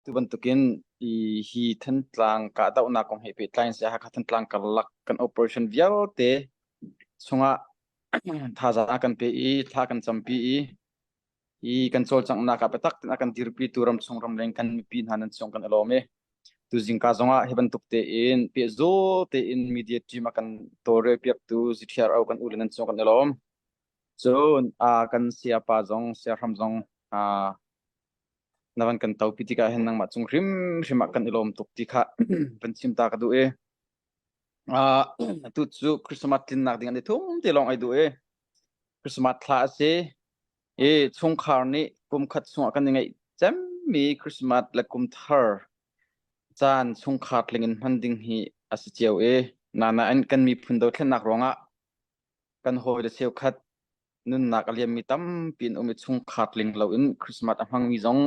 Tu bantukin i hi Thantlang kahdohnak kong he pehtlai in seh Hakha Thantlang karlak kan operation vialte chungah thazaang a kan pe i thla kan campi i i kan cawlcanghnak ah biatak tein a kan dirpitu ramchung ramleng kan mipi hna nan cung kan i lawm i tu zingka zongah hi bantuk tein pehzul tein media team a kan tawlrel piaktu ZTRO kan u le nan cung kan i lawm. Cun kan sayapa zong siahram zong na van kan topi tikah hin nangmah cung hrimhrim ah kan i lawm tuk ti kha van chim ta ka duh i tu cu Christmas tlinnak ding an i thum te lawng ai duh i Christmas thla a si i chungkhar nih kum khat chungah kan i ngeih cemmi Christmas le kum thar caan chungkhar tling in hman ding hi a si cio i nain kan miphun dothlennak ruangah kan hawile cheukhat nunnak a liammi tampi an um i chungkhar tling loin Christmas a hmangmi zong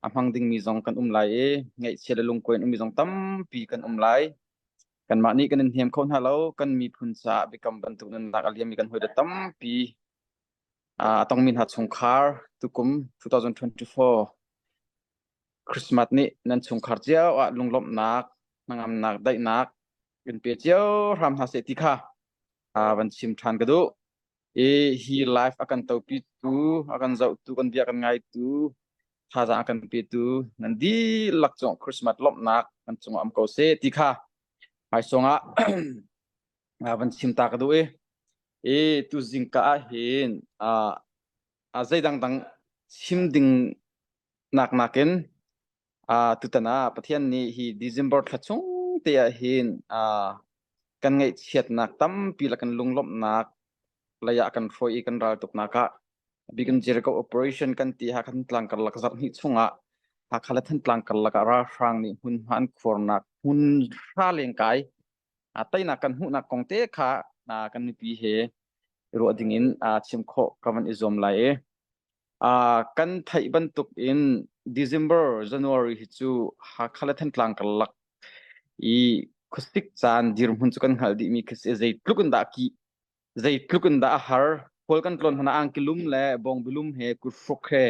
a hmang dingmi zong kan um lai i ngaihchia le lungkuai in ummi zong tampi kan um lai. Kanmah nih kan in hnem kho hna lo. Kan miphun caah biakam bantuk nunnak a liammi kan hawile tampi a tongmi hna chungkhar tukum 2024 Christmas nih nan chungkhar cio ah lunglawmhnak, hnangamnak, daihnak in pe cio hram hna seh ti kha van chim ṭhan ka duh. I hi live a kan topitu, a kan zohtu, kan bia kan ngaitu, thazaang a kan petu nan dihlak cung Christmas lawmhnak kan cungah um ko seh ti kha hmaisong ah van chim ta ka duh i i tu zingka ah hin zei dangdang chim ding nak nakin tutan ah Pathian nih hi December thla chung te ah hin kan ngaihchiatnak tampi le kan lunglawmhnak lei ah kan hruai i kan ral tuknak ah bikin Jericho operation kan ti ha kan tlang karlak zarh hnih chungah Hakha le Thantlang karlak ah ralhrang nih hmunhma an khuarnak hmun hra lengkai teinak kan hmuhnak kong te kha kan mipi he ruah ding in chim khawh ka van i zuam lai i Kan theih bantuk in December, January hi cu Hakha le Thantlang karlak i khuasik caan dirhmun cu kan hngalh dihmi khi si. Zeitluk in dah kih, zeitluk in dah a har. Khual kan tlawn hmanh ah angki lum le bawngbi lum he kuthruk he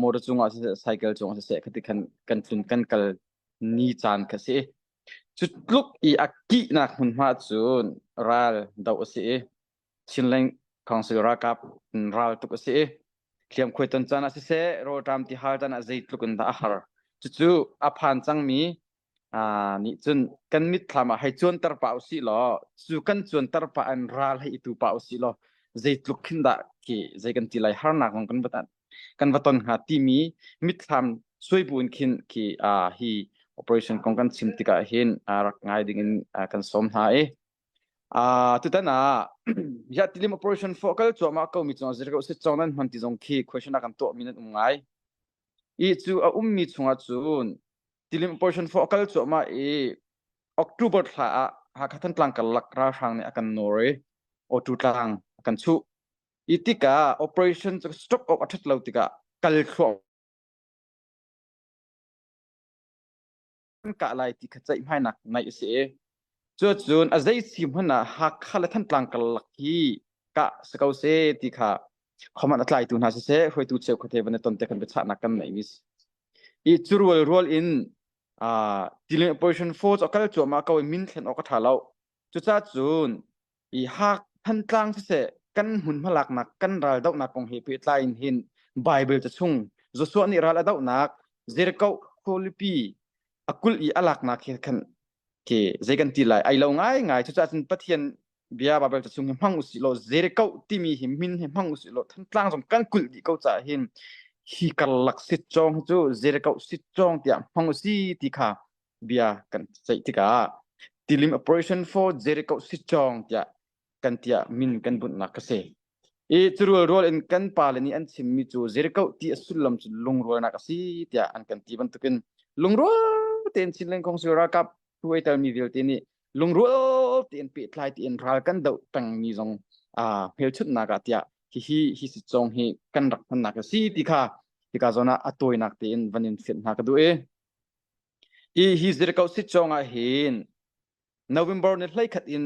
motor cungah siseh, cycle cungah siseh khati khan kan tlun kan kal ni caan kha si. Cu tluk i a kihnak hmunhma cun ral doh a si i Chinland Council ralkap ral tuk a si i hliamkhuai ton caan ah siseh rawlṭam ti hal caan ah zeitluk in dah a har. Cucu a phan cangmi nih cun kan mitthlam ah hei cuanter pah usih law cu kan cuanter pah in ral hei i tu pah usih law zeitluk khin dah khi zei kan ti lai harnak zong kan va kan va ton hnga timi mitthlam suai bu in khin khi hi operation kong kan chim tikah hin rak ngai ding in kan sawm hna i Tutan ah ya tilim operation fo kal cuahmah ko mi cung zir ko sit chong nan hman ti zong khi question a kan tuah mi nan um ngai. I cu a um mi chungah cun tilim operation fo kal cuahmah i October thla ah Hakha Thantlang karlak ralhrang nih a kan nawr i Autu tlang a kan chuh. I tikah operation cu stop awk a ṭhat lo tikah kal thluah kan kah lai ti kha ceihmainak ngeih a si i cucun a zei si hmanh ah Hakha le Thantlang karlak hi kah si ko seh ti kha khoman a tlaitu hna siseh hruaitu cheukhat he van i ton te kan biachahnak kan neih mi si. I cu rual rual in Tilin Operation Force a kal cuahmah ko i min thlen awk a ṭha lo. Cucaah cun i Hak Thantlang siseh kan hmunhma laknak kan ral dohnak kong he pehtlai in hin Bible ca chung Joshua nih ral a dohnak Jericho khualipi a kulh i a laknak he khan ke zei kan ti lai ai lo ngai ngai cucaah cun Pathian bia Bible ca chung hi hmang usih law Jericho timi hi min hi hmang usih law Thantlang zong kan kulh dih ko caah hin hi karlak sitcawng hi cu Jericho sitcawng tiah hmang usih ti kha bia kan ceih tikah Tilim Operation for Jericho Sitcawng tiah kan tiah min kan bunhnak ka si. I curual rual in kan pale nih an chimmi cu Jericho ti a sullam cu lungrualnak a si tiah an kan ti bantukin lungrual tein Chinland Council ralkap hruai telmi vialte nih lungrual tein pehtlai tein ral kan doh pengmi zong aa hmelchunhnak ah tiah hihi hi sitcawng hi kan rak hmannak a si ti kha hika zawn ah a tawinak tein van in fianh hna ka duh i Hi hi Jericho sitcawng ah hin November ni 11 in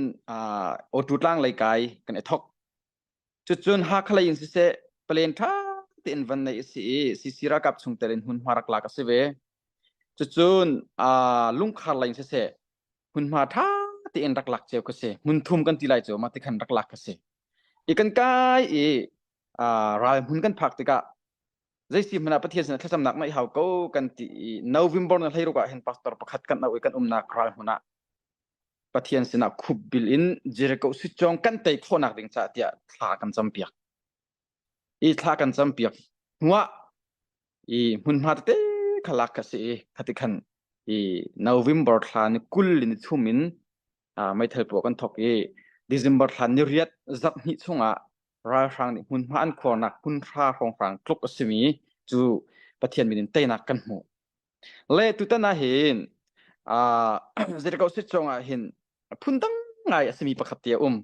Awtu tlang lei kai kan i thok. Cucun Hakha lei in siseh palen ṭha tein van neih a si i CC ralkap chungtel in hmunhma rak lak a si ve. Cucun aa lungkhar lei in siseh hmunhma ṭha tein rak lak cio ka si. Hmun thum kan ti lai cu mah ti khan rak lak ka si. I kan kai i aa ral hmun kan phak tikah zei si hmanh ah Pathian sinah thlacamnak ngeih hau ko kan ti i November ni 16 ah hin pastor pakhat kan auh i kan umnak ral hmun ah Pathian sinah khup bil in Jericho sitcawng kan tei khawhnak ding caah tiah thla kan campiak. I thla kan campiak hnuah i hmunhma tete kha lak kha si i khati khan i November thla ni 20 ni thum in meithal puah kan thok i December thla ni riat zarh hnih chungah ralhrang nih hmunhma an khuarnak hmunhra hrawnghrang tluk a simi cu Pathian min in teinak kan hmuh. Le tutan ah hin Jericho sitcawng ah hin phundang ngai a simi pakhat te a um.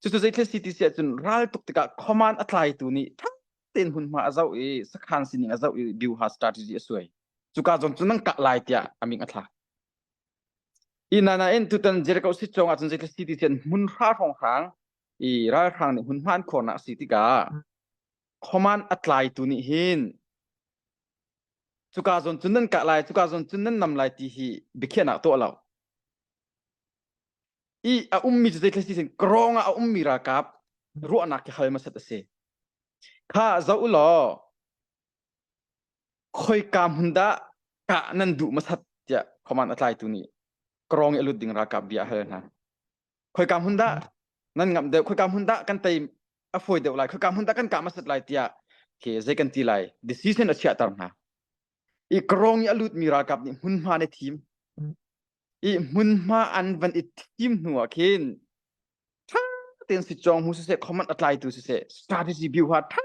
Cucu zeithil si ti si ahcun ral tuk tikah command a tlaitu nih ṭha tein hmunhma a zoh i sakhan sining a zoh i biuha strategy a suai. Cuka zawn cu nan kah lai tiah a ming a thlak. I nain tutan Jericho sitcawng ahcun zeithil si ti si hmunhra hrawnghrang i ralhrang nih hmunhma an khuarnak a si tikah command a tlaitu nih hin cuka zawn cun nan kah lai cuka zawn cun nan nam lai ti hi biakhiahnak tuah lo. I a ummi cu zeitlai si sin krawng ah a ummi ralkap ruahnak khi hal hmasat a si. Kha zoh u law khoika hmun dah kah nan duh hmasat tiah command a tlaitu nih krawng i a lut ding ralkap bia a hal hna. Khoika hmun dah nan ngamh deuh khoika hmun dah kan tei a fawi deuh lai khoika hmun dah kan kah hmasat lai tiah khi zei kan ti lai decision a chiahter hna. I krawng i a lutmi ralkap nih hmunhma an i thim. I hmunhma an van i thim hnu ah khin ṭha tein sitcawng hmu siseh command a tlaitu siseh strategy biuha ṭha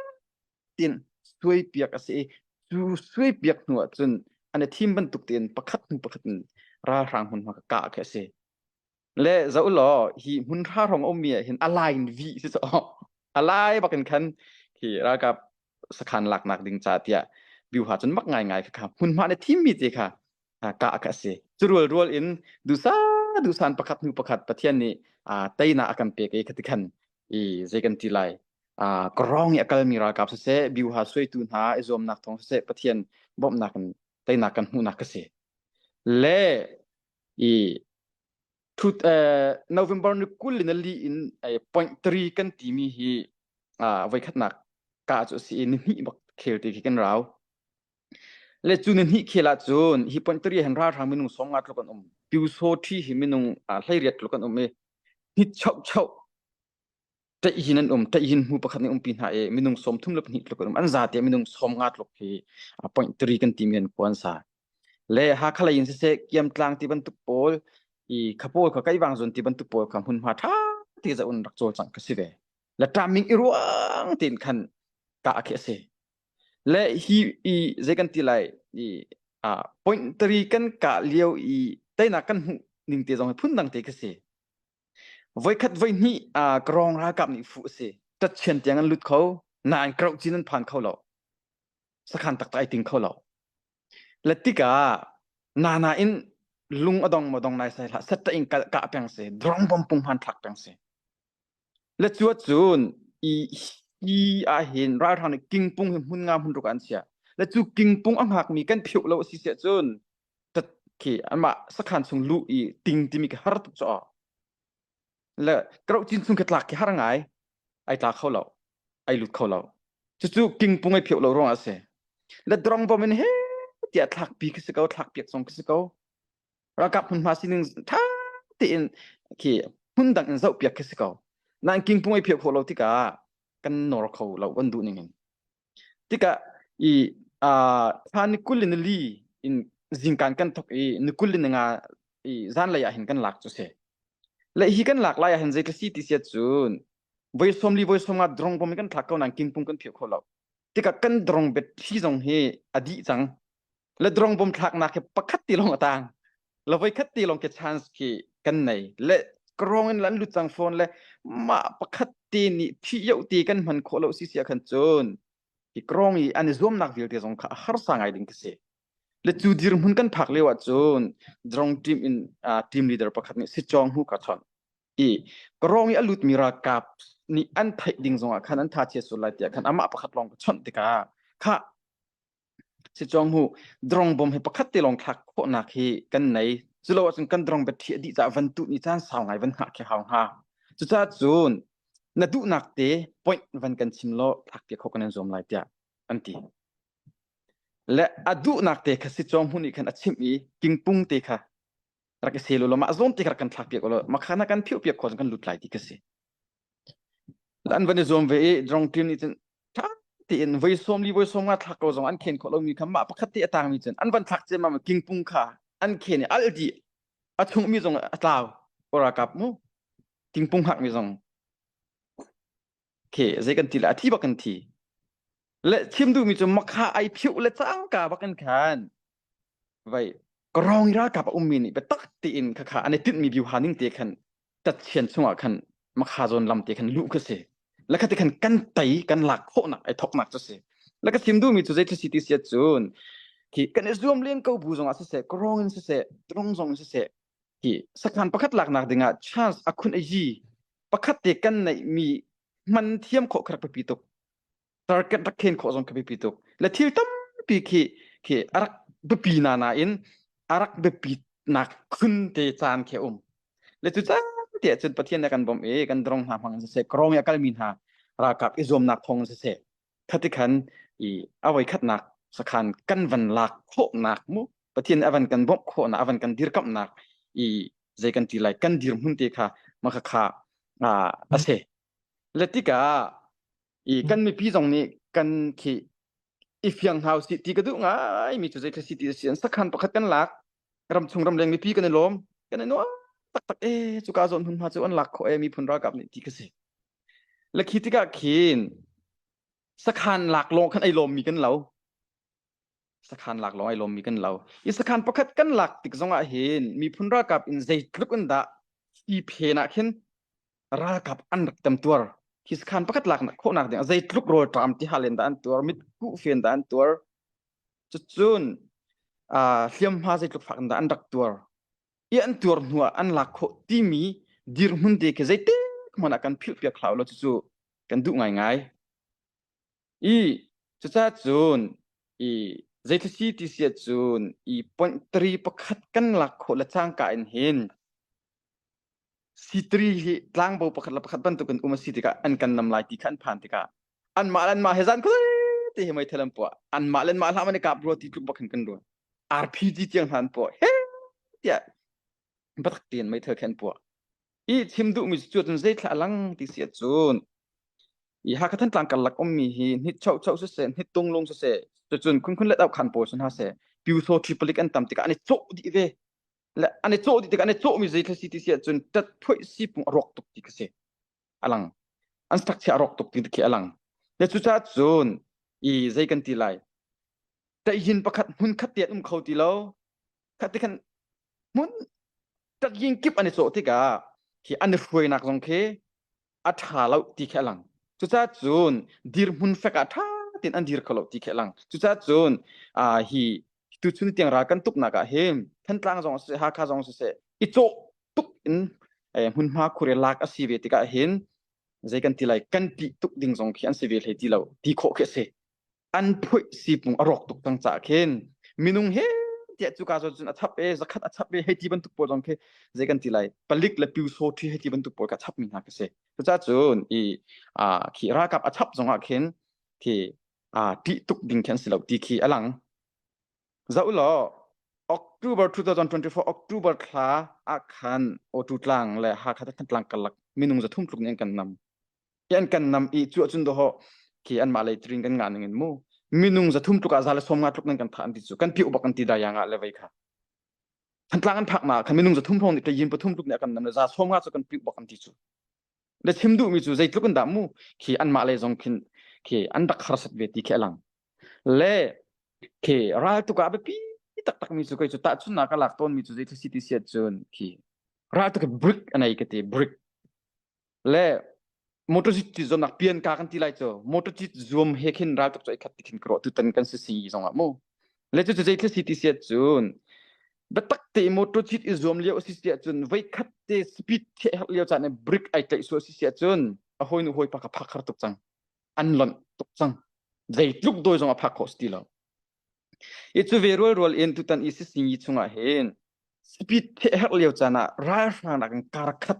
tein suaipiak a si i cu suaipiak hnu ah cun an i thim bantuk tein pakhat hnu pakhat in ralhrang hmunhma ka kah khi a si. Le zoh law hi hmunhra hrawng a ummi ah hin a line vi si caw a lai bakin khan khi ralkap sakhan laknak ding ca tiah biuha cun mak ngaingai kha hmunhma na thimmi te kha kah kha a si. Cu rual rual in dusa dusan pakhat hnu pakhat Pathian nih teinak a kan pek i khati khan i zei kan ti lai karong i a kalmi ralkap siseh biuha suaitu hna i zuamnak thawng siseh Pathian bawmhnak in teinak kan hmuhnak ka si. Le i thut November ni 20 in li in point 3 kan timi hi voikhatnak ka cu a si i ni hnih bak khel ti khi kan rau. Le cu ni hnih khel ahcun hi point 3 han ralhrang minung song nga tluk an um. Pyu Thi hi minung 18 tluk an um i hnit chauh chauh ṭaih an um ṭaih hmu pakhat nih umpi hna i minung 32 tluk an um an zate minung 50 tluk hi point 3 kan timi an khua an sa le Hakha lei in siseh Kiamtlang ti bantuk pawl i khapawl kha Kaivang zun ti bantuk pawl kha hmunhma ṭha te za un rak cawlcangh ka si ve le ṭaming i ruang tein khan kah khi a si le hi i zei kan ti lai i a point 3 kan kah lio i teinak kan hmuh ning te zong hi phun dang te khi si Voikhat voihnih Krawng ralkap nih fuh a si. Tatchian tiang an lut kho, nain Krauh-cin an phan kho lo. Sakhan taktak ai ting kho lo. Le tikah nana in lung a dong maw dong nai sai hlah, setta in kah peng si, drong bom pung hman thlak peng si. Le cu cun i hi ah hin ralhrang nih kingpung hi hmun nga hmun ruk an chia. Le cu kingpung a hngakmi kan phiuh lo a si siah cun khi anmah sakhan chung luh i ting timi khi har tuk caw le kroh cin chung khi tlak khi har ngai ai tla kho lo ai lut kho lo cucu king pung ai pheuh lo ruang ah si le drong bom in he tiah thlak pi khi si ko thlak piak zong khi si ko ralkap hmunhma sining tha tein khi hmun dang in zoh piak khi si ko nain king pung ai pheuh kho lo tikah kan nor kho lo kan duh ning in Tikah i thla ni 20 in li in zingkan kan thok i ni 20 in nga i zanlei ah hin kan lak cu si. Le hi kan lak lai ah hin zei si ti siat cun voi 40 voi 50 drong bom in kan thlak ko nain kingpung kan phiah kho lo. Tikah kan drong bet thli zong hi a dih cang. Le drong bom thlaknak hi pakhat ti lawng a tang. Le voi khat ti lawng ke chance khi kan nei. Le krong in lan lut cang phone le mah pakhat te nih thi yo ti kan hman khawh lo si sia khan cun hi krong i an i zuamnak vialte zong kha a harsa ngai ding ka si. Le cu dirhmun kan phak lio ah cun drong team in uh, team leader pakhat nih sicawng hu ka chon i krong i a lutmi ralkap nih an theih ding zong ah khan an tha chia sul lai tiah khan amah pakhat lawng ka chawnh tikah kha. Si cong hu drong bom hi pakhat te lawng thlak khawhnak hi kan nei. Culo ahcun kan drong battery a dih caah van tuh ni caan sau ngai van hngah khi hau hnga. Cucaah cun na duhnak te point van kan chim law thlak piak khawh kan in zuam lai tiah an ti. Le a duhnak te kha si cong hu nih khan a chimh i kingpung te kha rak i sel u law mah zawn te kha rak kan thlak piak u law makha na kan phiuh piak khawh cun kan lut lai ti ka si. An van i zuam ve i drong team nih cun ṭha tein voi sawm li voi sawm nga thlak ko zong an khen khawh lomi kha mah pakhat te a tangmi cun an van thlak ciammam kingpung kha an khen i al dih a chungmi zong a tlau ralkap mu kingpung hakmi zong khi zei kan ti le a thi bak kan thi le chim duhmi cu makha ai phiuh le cangka bak in khan vai karong i ralkap a ummi nih biatak tein khakha an i tinhmi biuha ning te khan tatchian chungah khan makha zawn lam te khan luh kha si la kha te khan kan tei kan lak khawhnak ai thoknak cu si la ka chim duhmi cu zei thil si ti si cun khi kan i zuam len ko bu zongah siseh karong in siseh drong zong in siseh khi sakhan pakhat laknak dingah chance a khun a yi pakhat te kan neih mi hman thiam khawh kha rak biapi tuk target rak khen khawh zong kha biapi tuk le thil tampi khi khi a rak biapi na nain a rak biapi nak khun te caan khi um le cu caan te cun Pathian nih a kan bawmh i kan drong hna hmang in siseh krong i a kalmi hna ralkap i zuamnak thawng in siseh khati khan i a voi khatnak sakhan kan van lak khawhnak mu Pathian a van kan bawmh khawhnak a van kan dirkamhnak i zei kan ti lai kan dirhmun te kha makha kha a si le tikah i kan mipi zong nih kan khi i fiang hna usih ti ka duh ngai mi cu zei si ti si an sakhan pakhat kan lak ramchung ramleng mipi kan i lawm kan i nuam taktak e cuka zawn hmun hma cu an lak khawh e miphun ralkap nih ti ka si le khi tikah khin sakhan lak lawng khan ai lawm mi kan lo sakhan lak lawng ai lawm mi kan lo i sakhan pakhat kan lak tik zong ah hin miphun ralkap in zeitluk in dah hi phen ah khin ralkap an rak tam tuar hi sakhan pakhat lak khawhnak ding zeitluk rawl ṭam ti halen dah an tuar mit kuh fen dah an tuar cucun hliamhma zeitluk fak in dah an rak tuar i an tuar hnu ah an lak khawh timi dirhmun te khi zeitik hmanh ah kan philh piak hlah law cucu kan duh ngaingai I cucaah cun i zeithil ti si ahcun i point three pakhat kan lak khawh le cangka in hin C3 hi tlangbo pakhat le pakhat bantukin um a si tikah an kan nam lai ti kha an phan tikah anmah le anmah he zan khuai te hi meithal an puah anmah le anmah hlah man i kap rua ti tluk bak hin kan ruah RPG tiang hna an puah he tiah batak tein meithal khi an puah i chim duhmi cu cun zeithla a lang ti si ahcun i Hakha Thantlang karlak ummi hi hnit cho cho siseh hnit tunglung siseh cucun khunkhun let au khan pawl sun ha seh pyutho tripalik an tam tikah an i cawh dih ve le an i cawh dih tikah an i cawhmi zeithla si ti si ahcun tat phoih si pung a rawk tuk ti ka si alang an structure a rawk tuk ti khi alang le cucaah cun i zei kan ti lai tayin pakhat hmun khat te an um kho ti lo khat ti khan hmun tayin kip an i cawh tikah khi an i hruainak zong khi a ṭha lo ti khi a lang. Cucaah cun dirhmun fek ah ṭha tein an dir kho lo ti khi a lang. Cucaah cun hi tuchun tiang ral kan tuknak ah hin Thantlang zong siseh Hakha zong siseh i cawh tuk in hmunhma khur i lak a si ve tikah hin zei kan ti lai kan ṭih tuk ding zong khi an si ve hlei ti lo ti khawh khi a si. An phuih sipung a rawk tuk cang caah khin minung he tiah cuka zawn cun a chap e zakhat a chap e hei ti bantuk pawl zong khi zei kan ti lai palik le pyusawṭhi hei ti bantuk pawl kha chap mi hna ka si cucaah cun i a khi ralkap a chap zongah khin khi a ṭih tuk ding khi an si lo ti khi a lang zoh law October 2024 October thla ah khan Awtu tlang le Hakha Thantlang karlak minung zathum tluk nih an kan nam Hi an kan nam i cu ahcun dawhawh khi anmah lei trin kan ngah ning in mu minung zathum tluk ah za le sawm nga tluk nan kan thah an ti cu kan piuh bak an ti dai nga le vei kha Thantlang an phak na khan minung zathum hrawng nih yin pathum tluk nih a kan nam le za sawm nga cu kan piuh bak an ti cu le chim duh mi cu zeitluk in dah mu khi anmah lei zong khin khi an rak harsat ve ti khi a lang le khi ral tuk ah biapi taktak mi cu kei cu tahchunnak ka lak tawn mi cu zei thil si ti siat cun khi ral tuk brick anei ka ti brick Le motor cit zuamnak pian ka kan ti lai cu motor cit zuam he khin ral tuk cu ai khat ti khin ka ruah tutan kan si si zong ah mu le cu zei thil si ti siat cun biatak te motor cit i zuam lio si si ahcun voi khat te speed the herh lio caan i brake ai tlaih sual si si ahcun a hawi nu hawi pa ka phak har tuk cang an lonh tuk cang zeitluk doi zong a phak khawh si ti lo. I cu ve rualrual in tutan i sisingi chungah hin speed theh herh lio caan ah ralhrang nak in kar khat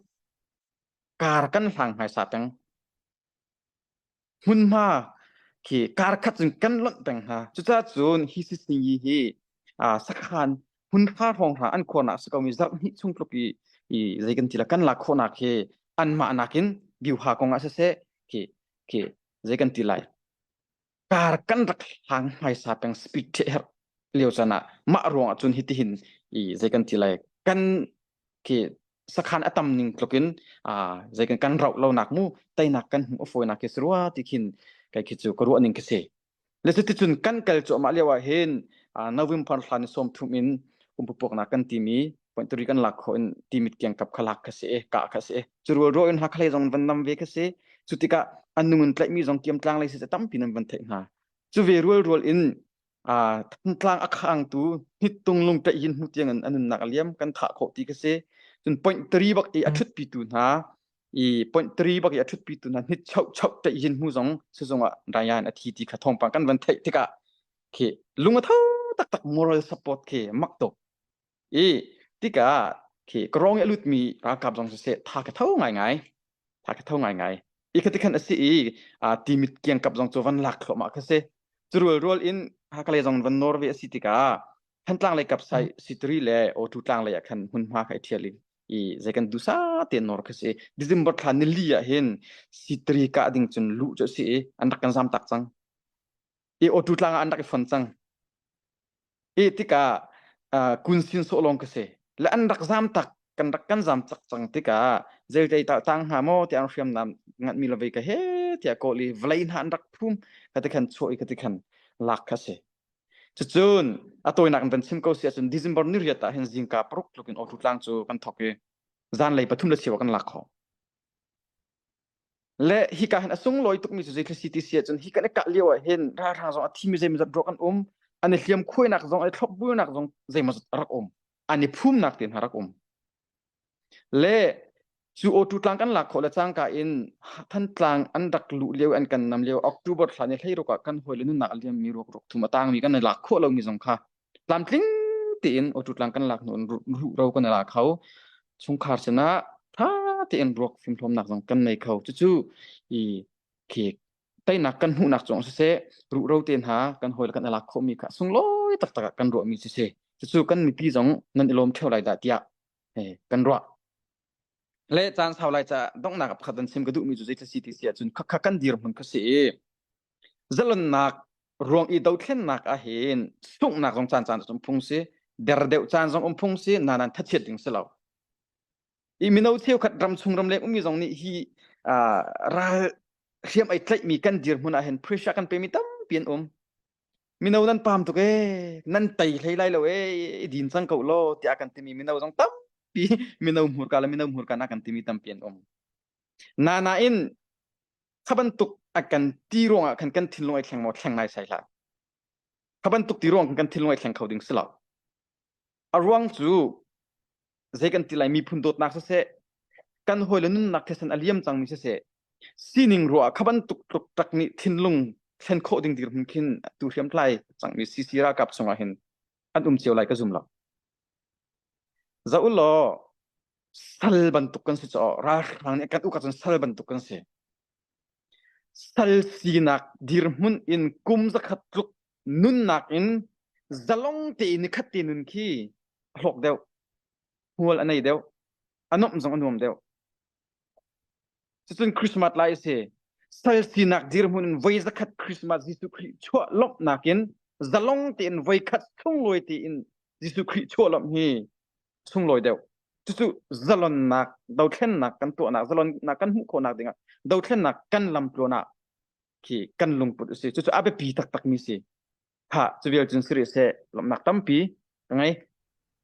kar kan hlang hmaisa peng. Hmunhma khi kar khat cun kan lonh peng hna. Cucaah cun hi sisingi hi sakhan hmunhma hrawng hna an khuarnak a si komi zarh hnih chung tluk i i zei kan ti la kan lak khawhnak hi anmah nakin biuha kong ah siseh khi khi zei kan ti lai kar kan rak hlang hmaisa peng speed the her lio chan ah mah ruang ah cun hitihin i zei kan ti lai kan khi sakhan atam ning tlukin a zei kan kan rauh lo nak mu teinak kan hmu a fawinak khi rua ti khin kai khi chu ka ruah ning khi si le cuti cun kan kal cu amah lio ah hin November thla ni 30 in umpupuknak kan timi point turi kan lak kho in timit kiang kap kha lak kha si ka kha si cu rual ro in hakhalei zong van nam ve kha si cu tikah an nung in tlaihmi zong kiam tlang lei si tampi nan van theih hna cu ve rual rual in thantlang a khangtu hnittung lung tlaih hin hmu tiang in an nunnak a liam kan thah khawh ti kha si cun point 3 bak i a thut pitu hna i point 3 bak i a thut pitu hna hnit chau chau tlaih hin hmu zong sizung ah Ryan a thi ti kha thawngpang kan van theih tikah khi lung a tho taktak moral support khi mak tuk I tikah khi ka rawng i a lutmi ralkap zong siseh tha ka tho ngaingai. Tha ka tho ngaingai. I khati khan a si i timit kiangkap zong cu van lak thluahmah kha si. Cu rualrual in Hakhalei zong van nawr ve a si tikah Thantlang lei kap sai Sitri le Awtu tlang lei ah khan hmunhma kha i ṭhial i i zei kan dusa te nawr kha si. December thla nili ah hin Sitri kah ding cun luh cu a si i an rak kan zam tak cang. I Awtu tlang ah an rak i fon cang. I tikah kun sin sawh lawng ka si. Le an rak zam tak kan rak kan zam cak cang tikah zeilei tah tang hnga maw tiah an hriamnam nganhmi le vei ka he tiah kawl i vawlei hna an rak phum ka ti khan chuah i ka ti khan lak kha si. Cucun a tawinak in van chim ko si ahcun December ni riat ah hin zingka paruk tluk in awtu tlang cu kan thok i zanlei pathum le cheu ah kan lak khawh. Le hika hin a sunglawi tukmi cu zei si ti si ahcun hi kan i kah lio ah hin ralhrang zong a thimi zeimawzat ruak an um an i hliam khuainak zong an i thlopbulnak zong zeimawzat a rak um an i phumnak te hna rak um le cu awtu tlang kan lak khawh le cangka in Thantlang an rak luh lio an kan nam lio October thla ni hleiruk ah kan hawile nunnak a liammi ruak ruak thum a tangmi kan i lak khawh lomi zong kha tlamtling tein awtu tlang kan lak hnu in ruhro kan i la kho chungkhar sinah tha tein ruak fimhlawmnak zong kan nei kho cucu i khi teinak kan hmuhnak cung siseh ruhro te hna kan hawi kan i lak khawhmi kha sunglawi taktak ah kan ruahmi siseh cucu kan mipi zong nan i lawm theo lai dah tiah kan ruah le caan sau lai ca donghnak pakhat an chim ka duhmi cu zei si ti si ahcun khakha kan dirhmun kha si i zalonnak ruang i dothlennak ah hin sunghnak zong caan caan um phung si der deuh caan zong um phung si na nan thachiat ding si lo i mino cheukhat ram chung ram leng ummi zong nih hi ral hriam ai tlaihmi kan dirhmun ah hin pressure kan pemi tampi an um mino nan pam tuk e nan tei hlei lai lo e i din cang ko lo tiah kan timi mino zong tampi mino hmurka le mino hmurka na kan timi tampi an um na nain kha bantuk a kan ti ruangah khan kan thinlung ai thleng maw thleng nai sai hlah kha bantuk ti ruang kan thinlung ai thleng kho ding si lo a ruang cu zei kan ti lai miphun dawtnak siseh kan hawile nunnak thisen a liam cangmi siseh sining ruah kha bantuk tluk tak nih thinlung thlen khawh ding dirhmun khin tu hriamtlai cangmi CC ralkap chungah hin an um cio lai ka zum lo za u law sal bantuk kan si caw ralhrang nih kan uk ahcun sal bantuk kan si sal sinak dirhmun in kum zakhat tluk nunnak in zalong tein ni khat te nun khi a hlawk deuh hmual a nei deuh a nuamh zong a nuam deuh cucun Christmas lai a si sal sinak dirhmun in voi zakhat Christmas Jesuh Khrih chuah lawmhnak in zalong tein voi khat sunglawi tein Jesuh Khrih chuah lawmh hi sunglawi deuh cucu zalonnak dothlennak kan tuahnak zalonnak kan hmuh khawhnak dingah dothlennak kan lamtluan ah khi kan lungput a si cucu a biapi taktak mi si ha cu vial cun si rih seh lawmhnak tampi ka ngei.